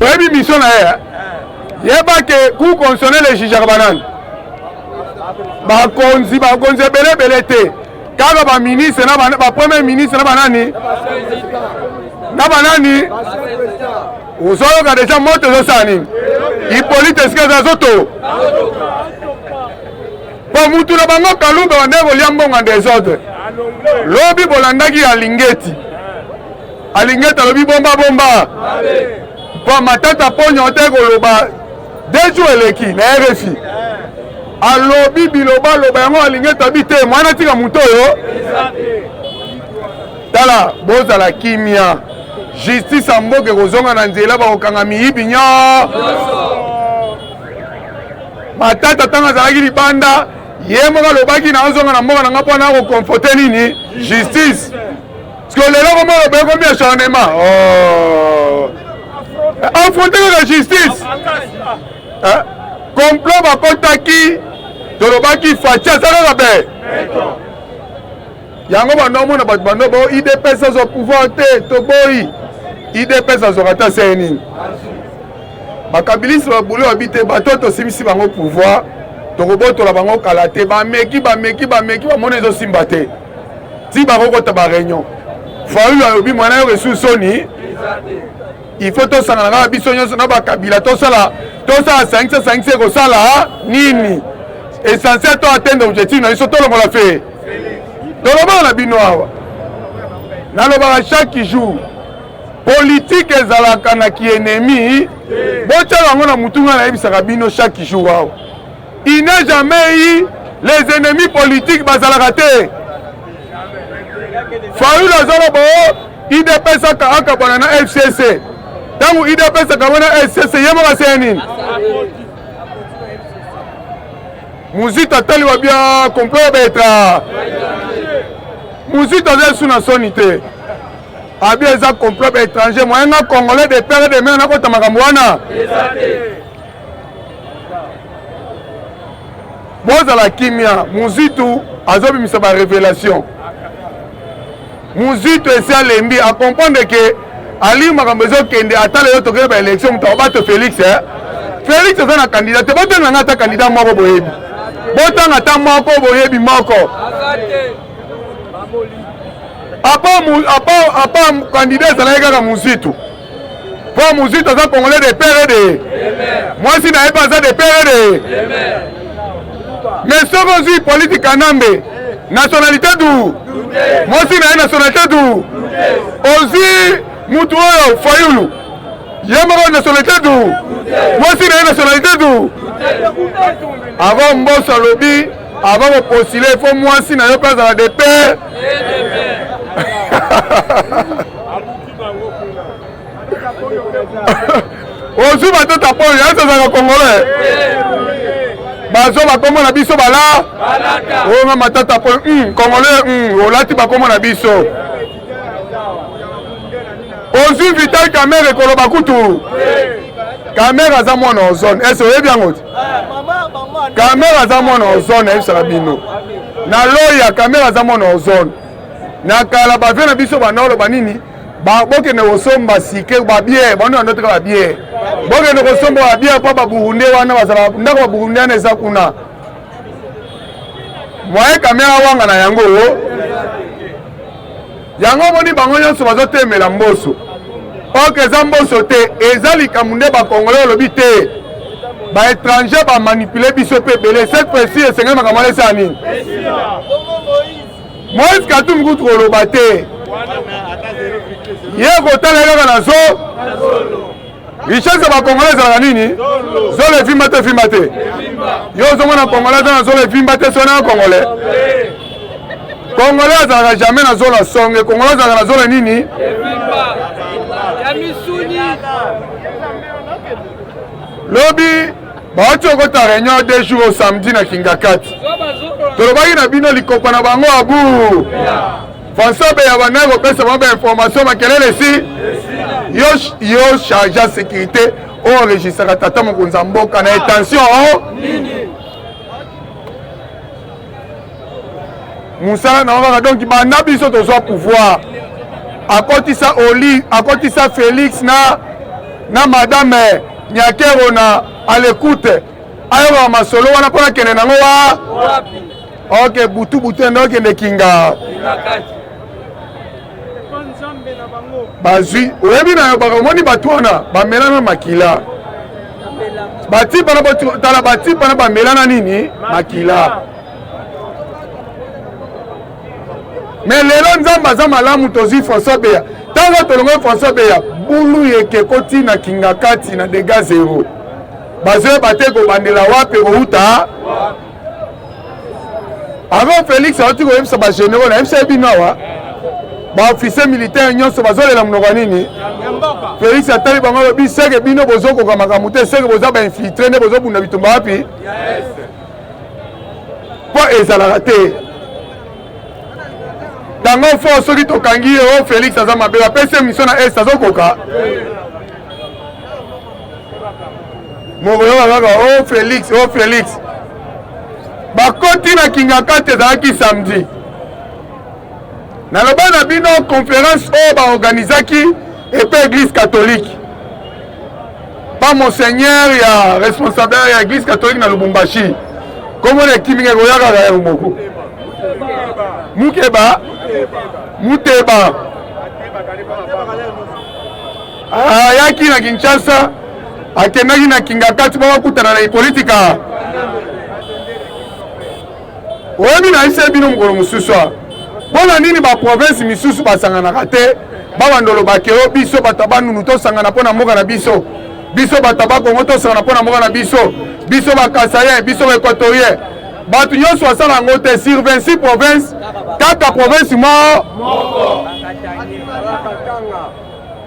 Oyebi mission na ye? Yeba ke cour constitutionnelle ejijaka banani? Bakonzi, bakonzi ebele ebele te, kaka baministre na bapremier ministre na banani na banani. Ozoyoka deja moto ezosala nini? Hippolyte esika eza azoto po mutu na bango Kalumba bandaki kolia mbongo en desordre. Lobi bolandaki Alingeti, Alingeti alobi bomba bomba po Matata Ponyo te koloba 2 jours eleki na RFI alobi bilobaloba yango. Alingeti abi te mwana tika moto oyo. Tala, bozala kimia, justice ya mboka ekozonga na nzela, bakokanga miyibi nyonso. Matata ntango azalaki libanda, ye moko alobaki na azonga na mboka na nga mpo na koconforter nini? Justice. Parce que lelo komoloba ekomi acharnement. Oh. Affronte kaka justice. Complot bakotaki, tolobaki Fatshi aza kaka be yango. Bando omona bato bando bo UDPS azwa pouvoir te, toboyi UDPS azwaka te. Aseye nini? Bakabilisi babulu babi te, bato tosimisi bango pouvoir, tokobotola bango kala te. Bameki, bameki, bameki, bamona ezosimba te, ti bakokota baréunion. Fayulu alobi mwana yo resu soni, il faut tosangana kaka biso nyonso na bakabila, tosala tosala sangisa sangisa, ekosala nini? Essentiel to atteindre objectif na biso, tolongola fe. Tolobaka na bino awa, nalobaka chaque jour, politique ezalaka na kiennemi. Botyaka yango na mutu. Ngai nayebisaka bino chaque jour awa, il n'a jamais eu les ennemis politiques, bazalaka te. Fayulu azoloba o UDPS akabwana na FCC. Ntango UDPS akabwana na FCC, ye moko aseye nini? Muzito atali wabia complot betra. Muzito aza esu na soni te, abi eza complot baétranger. Moyen nga congolais de père de mère nakota makambo wana? Bozala kimia, Muzitu azobimisa barévélation. Muzitu esi alembi, acomprendre ke ali makambo ezokende. Ata lelo tokende baélection, moto akobato Félix, eh? Félix aza na candidat te. Botanga nga ata candidat moko boyebi, botanga ata moko boyebi moko. Apa candidat ezalaki kaka Muzitu, mpo Muzitu aza congolais de père de mwasi na ye mpe aza de père de. Mais soki ozwi Hippolyte Kanambe, nationalité du mwasi na ye, nationalité du. Ozwi mutu oyo Fayulu, ye moko nationalité du mwasi na ye, nationalité du. Avant Mboso alobi, avant kopostule, faut mwasi na yo mpe azala de père. Ozwi Matata Ponyo, yanso azalaka congolais, bazwa bakombo na biso bala oyo nga Matata Ponyo, congolais, olati bakombo na biso. Ozwi Vital Kamerhe, koloba kutu Kamerhe aza mwana ozone ese, oyebi yango te? Kamerhe aza mwana ozone, ayebisaka bino na loya, Kamerhe aza mwana ozone. Na kala bavie na biso banda oloba nini? Bokende kosomba sike babière, bano bando teka babière, bokende kosomba babière mpo baburundais wana bazala ndako, baburundais wana eza kuna. Moye Kamerhe wanga na yango yango omoni bango nyonso bazotemela Mboso. Ok, eza Mboso te, eza likambo nde bakongolais olobi te, baétranger bamanipule biso mpe ebele. Cette fois-ci esengeli makambo wana esala nini? Moïse Katumbi kutu koloba te, ye kotala ye kaka na zo richesse ya bakongolais ezalaka nini? Zolo evimba te, evimba te. Yo ozomona congolais aza na zolo evimba te? Sona ya congolais, congolais azalaka jamais na zolo ya songe. Congolais azalaka na zolo nini? Lobi bawati okota réunion 2 jours au samedi na Kingakati. Tolobaki na bino likopa na bango abu François Beya bandaki kopesa bango bainformation. Makelele si yo, yo charge ya sécurité oyo enregistraka tata mokonzi ya mboka na intention mosala na kaka. Donc banda biso tozwa pouvoir, akotisa oli, akotisa Félix na na madame Nyakero na à l'écoute ayokaka masolo wana mpo nakende nango wa ok butu butu ende okende kinga bazwi oyebi na yo omoni bato wana bamelana makila batipa na tala batipa na bamelana nini makila me lelo nzambe aza malamu tozwi françois beya ntango tolongoli françois beya bulu ekeko ti na kingakati na dega zero bazoyeba te kobandela wapi kouta avant félix auti koyebisa bagénéraux nayebisa ye bino awa baofficier militaire nyonso bazolela monoko ya nini félix atali bango alobi seke bino bozokoka makambo te seke boza bainfiltre nde bozobunda bitumba wapi mpo ezalaka te tango fort soki tokangi ye o oh, félix aza mabe bapesi ye mission na est azokoka mokoyoka kaka o oh, félix o oh, félix bakoti na kingakati ezalaki samedi naloba na bino conférence oyo baorganizaki epe église catholique pa monseigneur ya responsable ya église catholique na lubumbashi komona ekimi ngai koya kaka yango moko mukeba muteba ayaki na kinshasa akendaki na kingakati mpo bakutana na ipolitika Oyebi nayebisaki bino mokolo mosusu awa mpo na nini baprovince misusu basanganaka te babanda oloba ke o biso bato ya bandundu tosangana mpo na mboka na biso biso bato ya bakongo tosangana mpo na mboka na biso biso bakasayen biso baequatorien bato nyonso basala yango te sur 26 province kaka province moko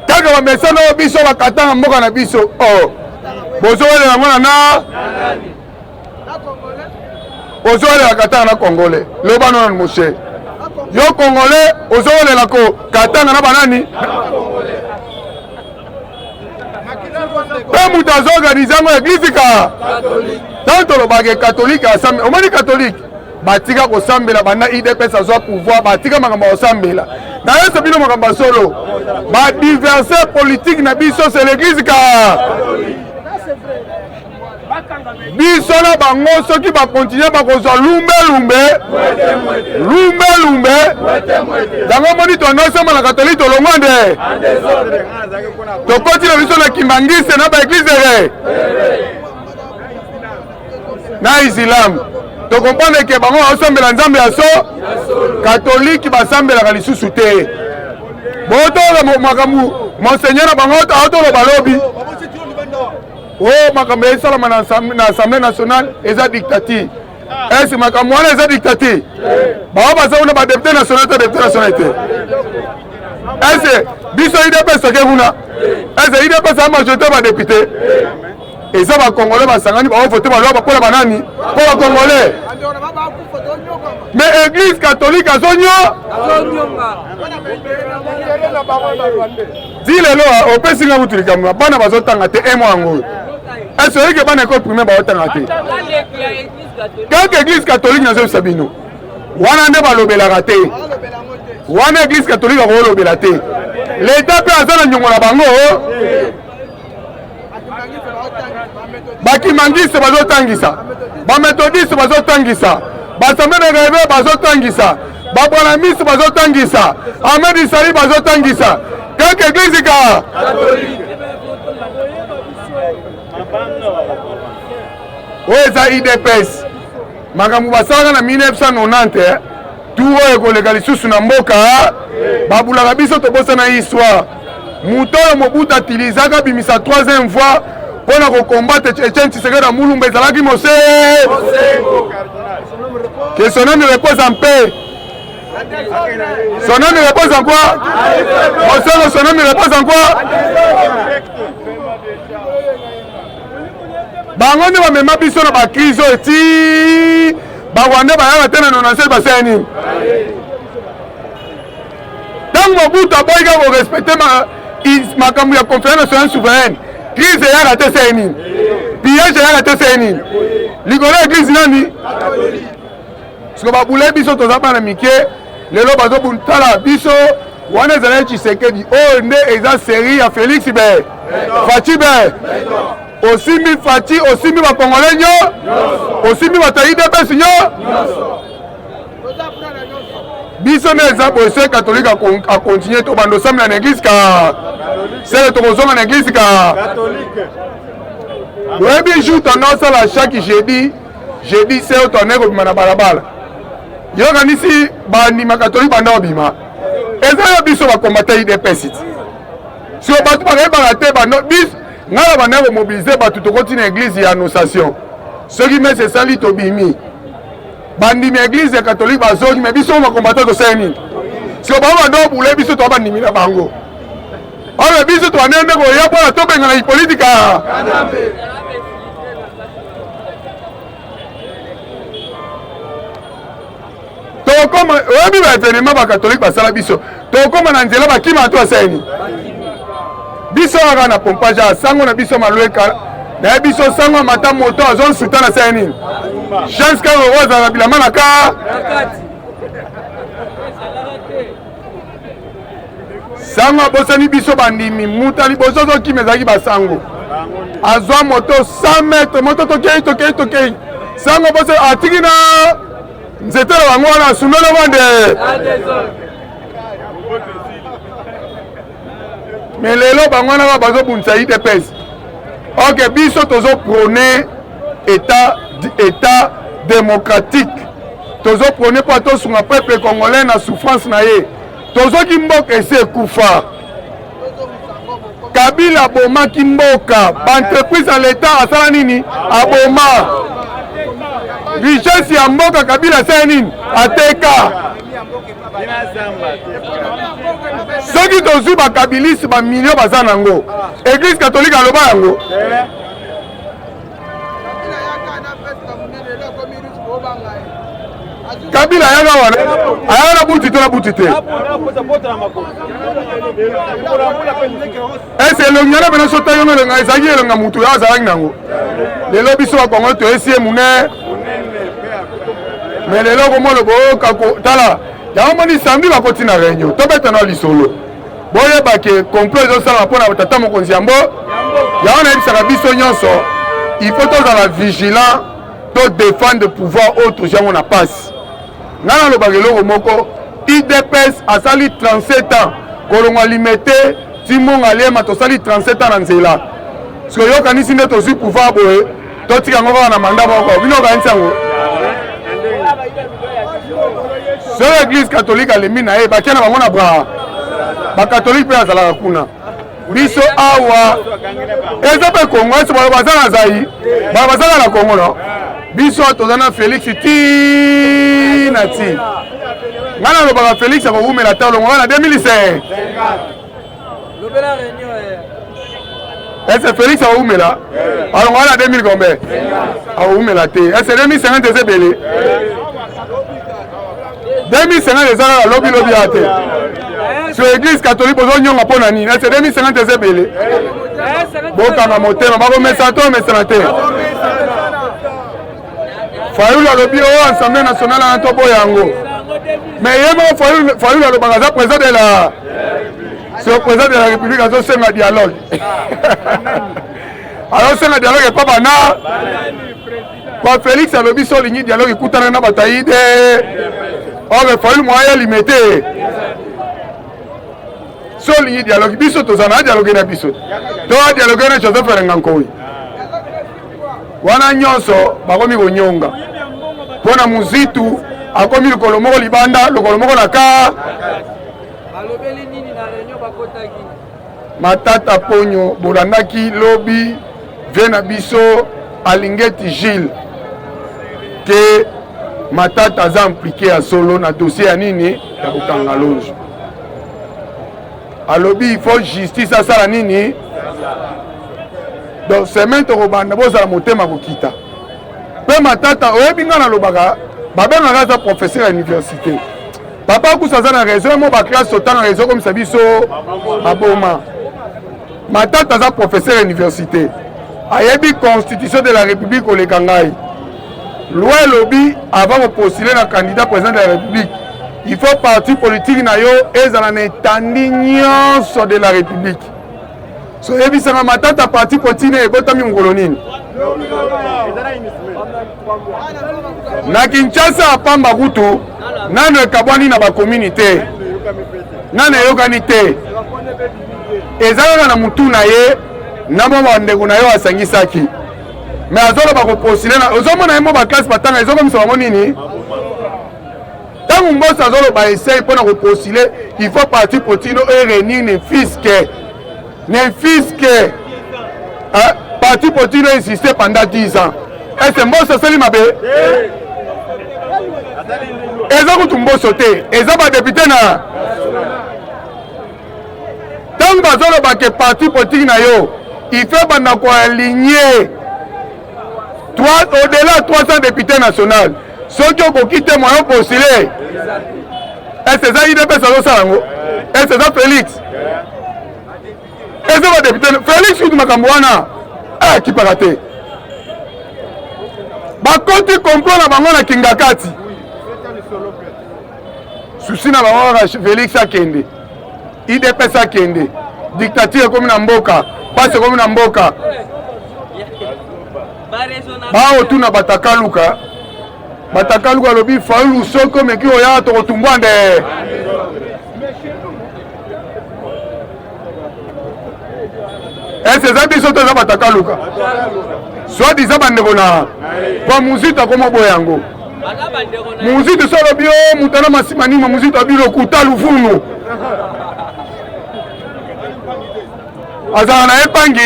kaka bamesana oyo biso bakatanga mboka na biso o oh. bozowelela yango na na ozowelela katanga na congolais loba nano moshe yo congolais ozowelela ko katanga na banani mpe moto azoorganize yango eglise ka ntango tolobaka katolike asambe omoni katolike batika kosambela banda idps azwa pouvoir batika makambo ya kosambela nayesa bino makambo ya solo badiverse politike na biso c'est l'église ka biso na bango soki bakontinue bakozwa lumbelumbe lumbelumbe yango moni tonosema na katolike tolongwa nde tokoti na biso na kimbangiste na baeglize re na isilamu tokomprendre ke bango basambela nzambe ya so katolike basambelaka lisusu te botola makambo monseigneur na bango aotoloba lobi o oh, makambo esalama na assemblée nationale eza dictature ah. ese makambo wana eza dictature bango baza kuna badepute national to depute national te ese biso idps toke kuna ese idps a majorité badepute eza bacongolais basangani baovote balwa mpo na banani mpo bacongolais mais église catholique azonyo ti lelo ah, opesi nga kutu likambo na bana bazotanga te un mois yango oyo ese oyeke bana ekole primaire baotanga te kaka église catholique nazoyebisa bino wana nde balobelaka te wana église catholique akolobela te leta mpe aza na nyongo na bango bakimangiste bazotangisa bamethodiste bazotangisa baassemble de reve bazotangisa babwanamiste bazotangisa ahmed isali bazotangisa kaka eglise ka oyo eza idps makambo basalaka na 1990 tour oyo ekoleka lisusu na mboka babulaka biso tobosana histoire moto oyo mobutu atilizaka abimisa troisième voie mpo na kokombatre etienne tshisekedi ya mulumba ezalaki mose que son ame repose en paix son ame repose en quoi mosego son ame repose en quoi bango nde bamema biso na bacrise oyo ti barwandais bayaka te na 97 basala nini ntango mobutu aboyi kaka korespecte makambo ya conférence nationale souveraine crise eyaka te sala nini pillage eyaka te sala nini likolo ya eglise nani siko babule biso toza bana mike lelo bazobutala biso wana ezalaki tshisekedi oyo nde eza serie ya félix be Fatshi be osimbi Fatshi, osimbi bakongole nyo, osimbi bato ya UDPS nyo. Biso nde eza boye, soki katolike akontinue tobanda osambela na eglise ka sele, tokozonga na eglise ka oyebi jour tanda osala chaque jeudi jeudi se oyo tanda ekobima na balabala yokanisi bandima katolike banda obima eza yo biso bakombata idps ti siko bato bakayebaka te bando bis ngai na bandaki komobilize bato tokoti na eglise ya annonciation soki mese esali tobimi bandimi ya eglise ya katolike bazongi me biso bakombata tosali nini siko bango bando obule biso toa bandimi na bango oyo biso tobandaki nde koya mpona tobengana Hippolyte ka tokoma oyebi ba evenema bakatolike basala biso tokoma na nzela bakima to asali nini biso kaka na pompage ya sango na biso malweka naye biso sango amata moto azonsuta na sali nini chance kaka oyo azalaka bilamba na ka sango abosani biso bandimi moto ya liboso azokima ezalaki basango azwa moto 100 mètre moto tokei tokei tokei sango abosani atiki na nzete na bango wana asundoli yango nde me lelo bango wana kaka bazobundisa udps ok biso tozoprone état état démocratique tozoprone mpo tosunga peuple congolais na souffrance na ye tozoki mboka esi ekufa Kabila abomaki mboka, ba entreprise ya l'etat asala nini? Aboma richesse ya mboka. Kabila asala nini? Ateka. Soki tozwi bakabilisi bamilio baza nango, eglise catholique aloba yango. Kabila ayaka wana ayaka na buti to na buti te ese elongi wana pena sota yongo elonga ezalaki elonga mutu oyo azalaki nango lelo biso bakongo toyesi ye mune me lelo komona boyoka tala yango moni samedi bakoti na réunion tobeta na lisolo boyeba ke complot ezosalama mpo na tata mokonzi ya mbo yango nayebisaka biso nyonso il faut tozala vigilant to défendre pouvoir oyo tozwi yango na mpasi ngai nalobaka eloko moko udps asali 37 ans kolongwa limete ti monga liema tosali 37 ans na nzela soki oyokanisi nde tozwi pouvoir boye totika yango kaka na manda moko bino okanisi yango soki eglise catholique alembi na ye batia na bango na bra bakatholike mpe azalaka kuna biso awa eza mpe kongo esi bato baza na zai bato bazaka na kongo no biso toza na félix ti na ti ngai nalobaka félix akowumela ta olongoka na 2005 ese félix akowumela alongoka na 2000 combien akowumela te ese 2050 eza ebele 2050 eza kaka lobi lobi ya te so église catholique bozonyonga mpo na nini ese 2050 eza ebele bokanga motema bakomesana to bamesana te fayulu alobi o oh, assemblée nationale wana toboya yango mais ye moko fayulu alobaka aza président de la so président de la république azosenga dialogue azosenga dialogue epa bana Kwa Felix alobi so olingi dialogue ekutana na bato ya ide ore Fayulu moyen limete so olingi dialogue biso toza na dialogue na biso to dialogue na Joseph Rengankoi wana nyonso bakomi konyonga mpo na muzitu akomi lokolo moko libanda lokolo moko na ka balobeli nini na réunion bakotaki Matata Ponyo bolandaki lobi vie na biso Alingeti Gilles ke Matata aza impliqué ya solo na dossier ya nini ya kokanga lonzo. Alobi il faut justice asala nini donc semaine tokobanda bozala motema kokita mpe Matata oyebi ngai nalobaka babengaka aza professeur ya université Papa Kusa aza na raison mo ba classe totanga ezo komisa biso maboma. Matata aza professeur ya université. Ayebi constitution de la République koleka ngai. Loi elobi avant kopostuler na candidat président de la République, il faut parti politique na yo ezala na etandi nyonso de la République. So yebisanga Matata parti potine ebotami mokolo nini? Na Kinshasa pamba kutu nano ekabwani na bakomini te, nano eyokani te, eza kaka na mutu na ye na mwa bandeko na ye asangisaki me azoloba kopostile na ozomona ye mwa baklase batanga ezokomisa bango nini ntango mboso azoloba esei mpo na kopostile il faut parti potino erenir ne fiske ne fiske parti potino insiste pendant 10 ans ese mboso asali mabe eza kutu mboso te eza badepute na ntango bazoloba ke parti politique na yo il faut banda koaligne au-delà 300 député national soki okoki te moyen postule ese eza idps azosala yango ese eza félix eza badepute félix kutu makambo wana akipaka eh, te bakoti complot na bango na kingakati susi na bango kaka félix akende idps akende dictature ekomi na mboka mpasi ekomi na mboka baotuna batakaluka batakaluka alobi fayulu soki omeki oya tokotumbwa nde ese eza biso to eza batakaluka soit disant bandeko na po muzito akoma boya yango muzito so alobi o oh, moto ana masima nima muzito abi lokuta luvunu azala na ye pangi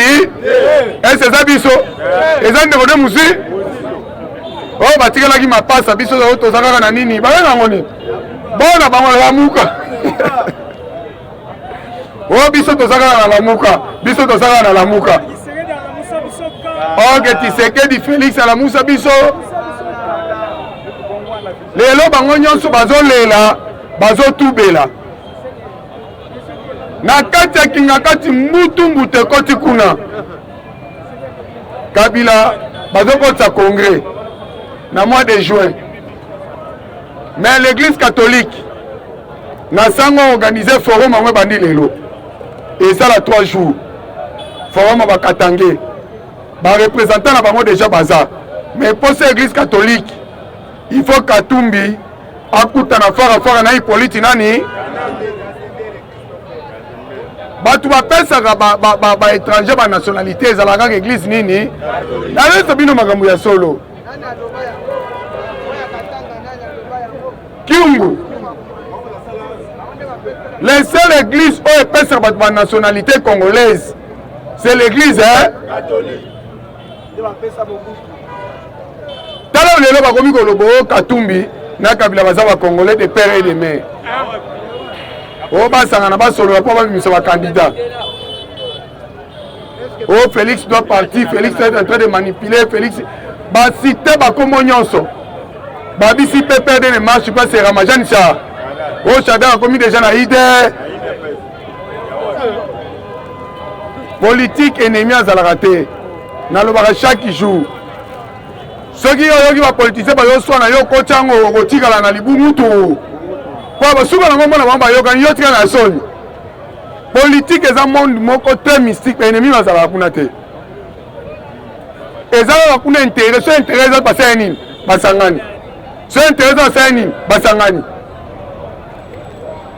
ese eza biso eza ndeko nde muzi oyo oh, batikalaki mapasa biso toza kaka na nini babenga yango nini bona bango lamuka oyo oh, biso toza kaka na lamuka biso toza kaka na lamuka oke tisekedi félix alamusa biso lelo bango nyonso bazolela bazotubela na kati ya kingakati mbutu mbutu ekoti kuna kabila bazokotisa congrès na mois de juin mais l'église catholique na sango organise forum yango ebandi lelo esala 3 jours forum ya bakatange barepresentant na bango deja baza mais mposa église catholique il faut katumbi akutana fara fara na hippolyte nani bato bapesaka baétranger ba, ba, ba banationalité ezalaka kaka église nini nayebisa bino makambo ya solo Kyungu les seules églises oyo epesaka bato ba nationalité congolaise c'est l'église hein? tala lelo bakomi koloba o katumbi na kabila baza bacongolais de père et de mère oyo basangana basolola mpo babimisa bacandidat Oh, Félix doit partir, Félix est en train de manipuler, Félix. Basite bakombo nyonso. Babisi PPRD ne marche pas, c'est Ramajan ça. Oh, Chadar a commis déjà na idée. Politique ennemi azalaka te. Nalobaka chaque jour. Soki oyoki ba politiciens bazoswana yo okoti yango okotikala na libungutu. Po basuka nango mona bango bayokani yo tikala na soni. Politique eza monde moko très mystique, ba ennemis bazalaka kuna te. Eza kaka kuna intérêt, so intérêt eza basala nini? Basangani. So intérêt eza basala nini? Basangani.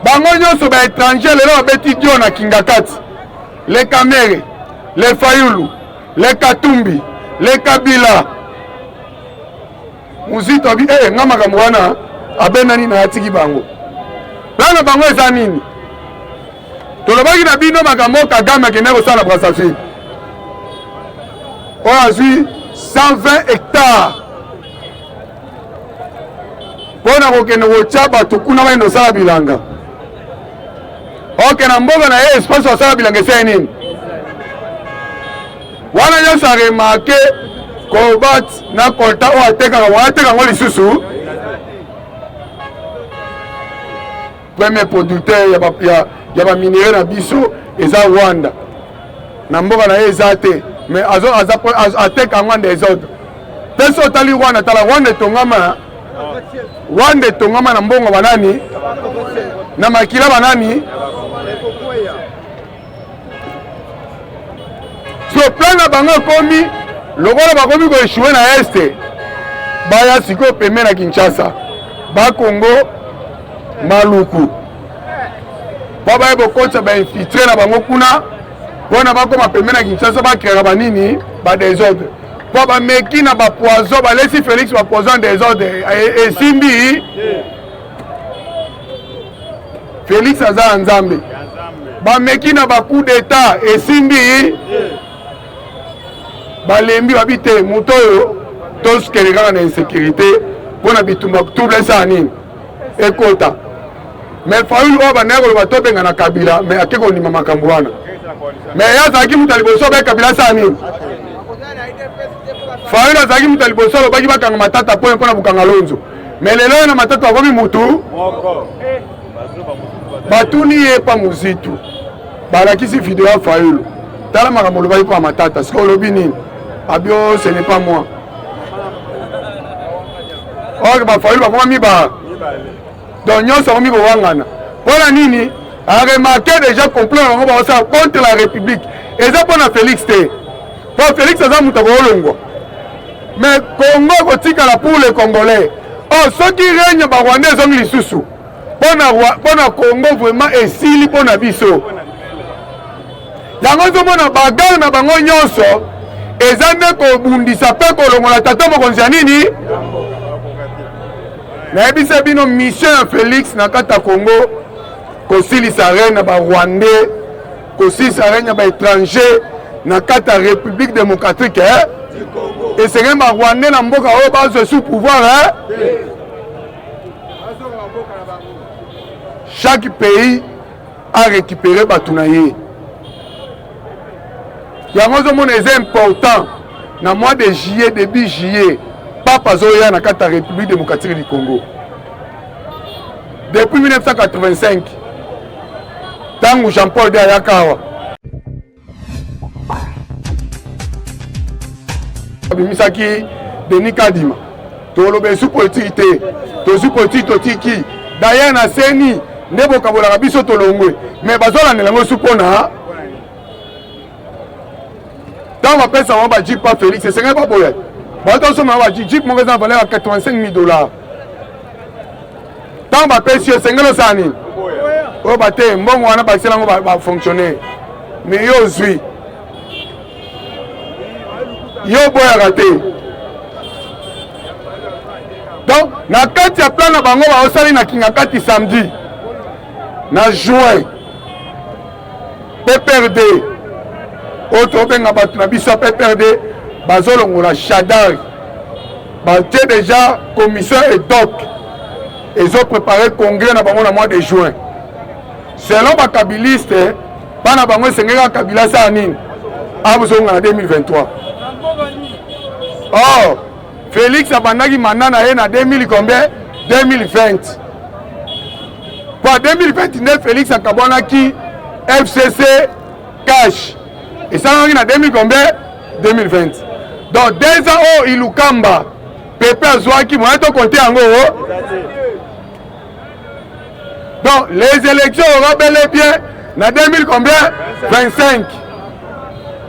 Bango nyonso ba étranger lelo babeti dio na Kingakati. Les Kamere, les Fayulu, les Katumbi, les Kabila. Muzito abi eh nga makambo wana abendani na atiki bango. Plan na bango eza nini? Tolobaki na bino makambo Kagame akende kosala na Brazzaville. Oyo azwi 120 hectares mpo na kokende kotya bato kuna bakende kosala bilanga. Oke na mboka na ye espace basala bilanga esali nini? Wana nyonso aremarke cobalt na colta oyo atekaka wana ateka yango lisusu premier producteur ya ba, ya, ba na biso eza Rwanda na mboka na ye eza te mais ateka yango en desordre mpe so otali Rwanda tala Rwanda etongama Rwanda etongama na mbongo banani na makila banani. plan na bango ekomi lokola bakomi koechue na este, baya sikoyo pembe na Kinshasa, bakongo Maluku, mpo baye kokotisa bainfiltre na bango kuna mpona bakoma pembe na Kinshasa, bakreaka banini badesordre, mpo bameki na bapoison, balesi Felix bapoison desordre esimbi. Felix aza ya Nzambe, bameki na ba coup d'etat esimbi, balembi babi te moto oyo toskele kaka na insécurité mpo na bitumba trouble esala nini ekota. Mais Fayulu oyo bandaki koloba tobenga na Kabila, mais ake kondima makambo wana, mais ye azalaki moto ya liboso abe Kabila asala nini? Fayulu azalaki moto ya liboso alobaki bakanga Matata mpo mpona Bukanga Lonzo, mais lelo oyo na Matata akomi mutu batuni ye pa Muzitu, balakisi video ya Fayulu, tala makambo olobaki mpo ya Matata, sikoyo olobi nini? Abio ce n'est pas moi. Or bafayulu bakoma miba, donc nyonso akomi kowangana mpo na nini? Aremarke déjà complot na bango bakosala contre la république eza mpo na Félix te, mpo Félix aza moto akoolongwa, mais Congo ekotikala pour les Congolais. Or soki règne barwandais ezongi lisusu mpo na Congo, vraiment esili mpo na biso. Yango ozomona bagare na bango nyonso eza nde kobundisa mpe kolongola tata mokonzi ya nini. Nayebisa bino mission ya Félix na kati ya Congo: kosilisa règne ya barwandais, kosilisa règne ya baétranger na kati ya République démocratique. Esengeli barwandais na mboka oyo bazwa sous pouvoir. Chaque pays a récupéré bato na ye. Yango ozomona eza important, na mois de juillet, début juillet, pape azoya na kati ya République démocratique du Congo. Depuis 1985, ntango Jean Paul de ayaka awa, abimisaki Denis Kadima. Toloba esu politiki te, tozwi politiki totiki. D'ailleurs na seni nde bokabolaka biso, tolongwe, mais bazolandela yango esu mpona ntango bapesa bango bajeep pa Félix, esengeli baboya. Bato osomba bango bajeep, jeep moko eza na valeur ya 85 000 $. Ntango bapesi yo, esengeli osala nini? Oyo bate mbongo wana bakisela yango bafonctionnaire, mais yo ozwi, yo oboyaka te. Donc na kati ya plan na bango baosali na Kingakati samedi na juin, PPRD oyo tobenga bato na biso ya PPRD bazolongola Shadary. Batie déjà commission ad hoc ezoprépare congrès na bango na mois de juin. Selon bakabiliste, bana bango esengeli kaka Kabila asala nini? Azonga na 2023. Or Félix abandaki mandat na ye na 2000 combien? 2020. Po 2020 nde Félix akabwanaki FCC CACH, esalamaki na 2000 combien? 2020. Donc 2 ans oyo Ilukamba pepe azwaki moyen tokonte yango. Donc les élections aura bel et bien na 2000 combien? 25,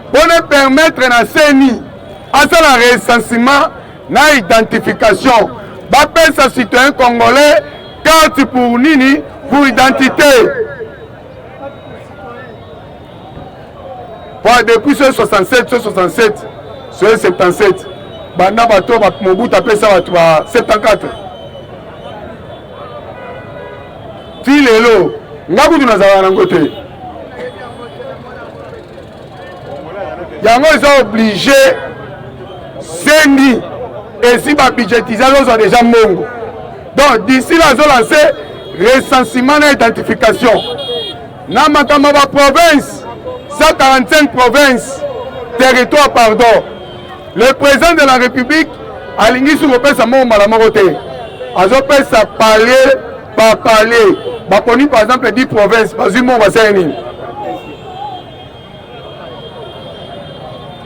mpona permettre na CENI asala recensement na identification, bapesa citoyen congolais carte pour nini? Pour identité. Po depuis so 67, so 67, so 77, banda bato Mobutu apesa bato ba 74 ti lelo, nga kutu nazalaka nango te. Yango eza obligé, CENI esi babudgétise, azozwa déjà mbongo. Donc d'ici là azolance recensement na identification na makambo ya baprovince, 145 provinces, territoire pardon. Le président de la République alingi soki kopesa mbongo mbala moko te, azopesa palier par palier. Baponi par exemple 10 provinces, bazwi mbongo, basali nini?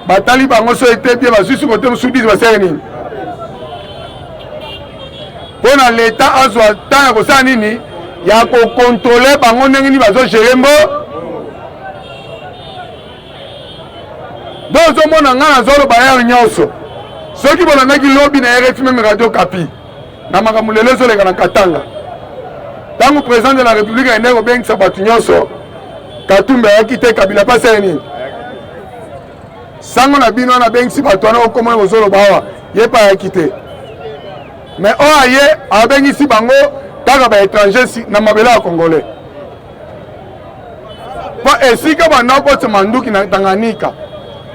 Batali bango so ete bien, bazwi soki kote mosusu 10, basali nini? Mpo na leta azwa temps ya kosala nini? Ya kocontrôler bango ndenge nini bazogérer mbo. Donc ozomona ngai nazoloba heure nyonso, soki bolandaki lobi na RFI meme Radio Kapi na makambo lelo ezoleka na Katanga, ntango président de la République ayendaki kobengisa bato nyonso, Katumbi ayaki te, Kabila mpe asali nini? Sango na bino wana abengisi bato wana okomona bozoloba awa, ye mpe ayaki te. Mais oyo aye abengisi bango kaka ba étranger na mabele ya congolais, mpo esika banda okotisa manduki na Tanganyika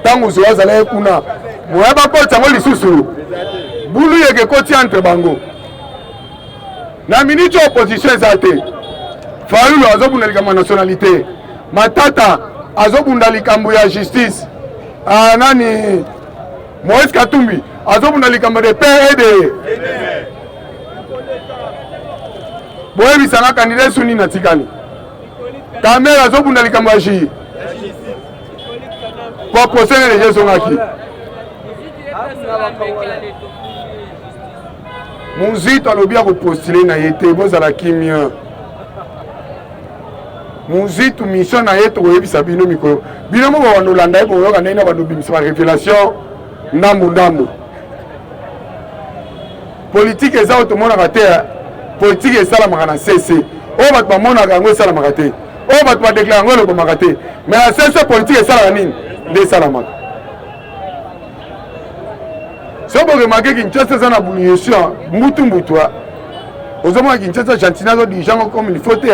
ntango zoya azalaki kuna, moya bakotisa yango lisusu bulu yeke ekoti entre bango. Na miniti oyo opposition eza te. Fayulu azobunda likambo ya nationalité, Matata azobunda likambo ya justice, ah, nani Moïse Katumbi azobunda likambo de père et de boyebisanga candidat esu nini atikali. Kamere azobunda likambo ya justice po procès nene deja ezongaki. Muzito alobi akopostule na ye te, bozala kimia. Muzitu mission na ye tokoyebisa bino mikolo, bino moko bando olanda ye, bokoyoka ndenge na bando obimisa ba révélation ndambu ndambu. Politike eza oyo tomonaka te, politike esalamaka na sese oyo bato bamonaka yango esalamaka te, oyo bato badeklare yango elobamaka te, mais na sese politike esalaka nini nde esalamaka. Soki boremarke, Kinshasa eza na bouillon mbutu mbutu. Ozomona Kinshasa, Gentini azodirige yango comme il faut te.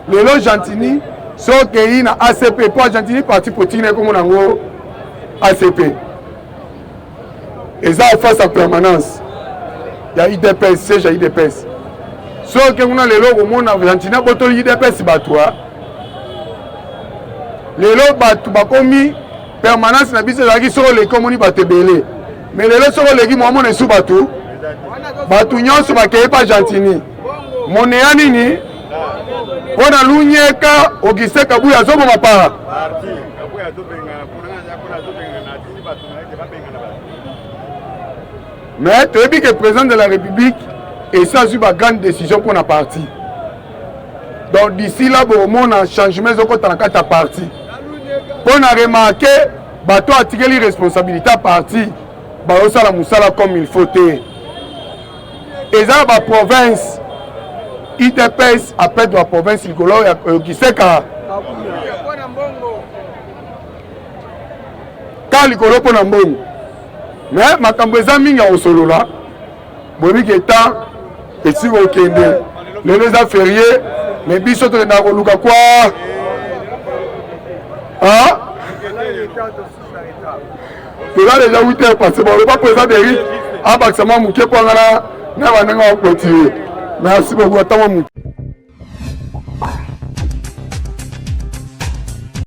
Lelo Gentini soki okei na ACP, mpo Gentini parti politique na ekomona yango ACP, eza face ya permanence ya UDPS, siège ya UDPS. Soki okei kuna lelo, okomona Gentini abotoli UDPS bato. Lelo bato bakomi permanence na biso ezalaki soki oleki omoni bato ebele, mais lelo soki oleki mwamona esu bato bato nyonso bakei pa Gentini moneya nini mpo na Lunyeka. Augustin Kabuya azoboma para. Mais toyebi ke président de la République esi azwi bagrande décision mpo na parti. Donc d'ici là bokomona changement ezokɔta na kati ya parti, mpo na remarke bato atikeli responsabilité ya parti bazosala mosala comme il faut te. Eza na baprovince, UDPS aperdre baprovince likolo ya Kiseka ka likolo mpo na mbongo. Mais makambo eza mingi ya kosolola. Boyebi ke temps esi kokende, lelo eza férié, mais biso tokendaka koluka kwa ah? Toza déjà 8 heures passé. Baloba président Eric abakisa mwa moke mpo anga na bandenge ya clôturer. Merci beaucoup, ata mwa moke.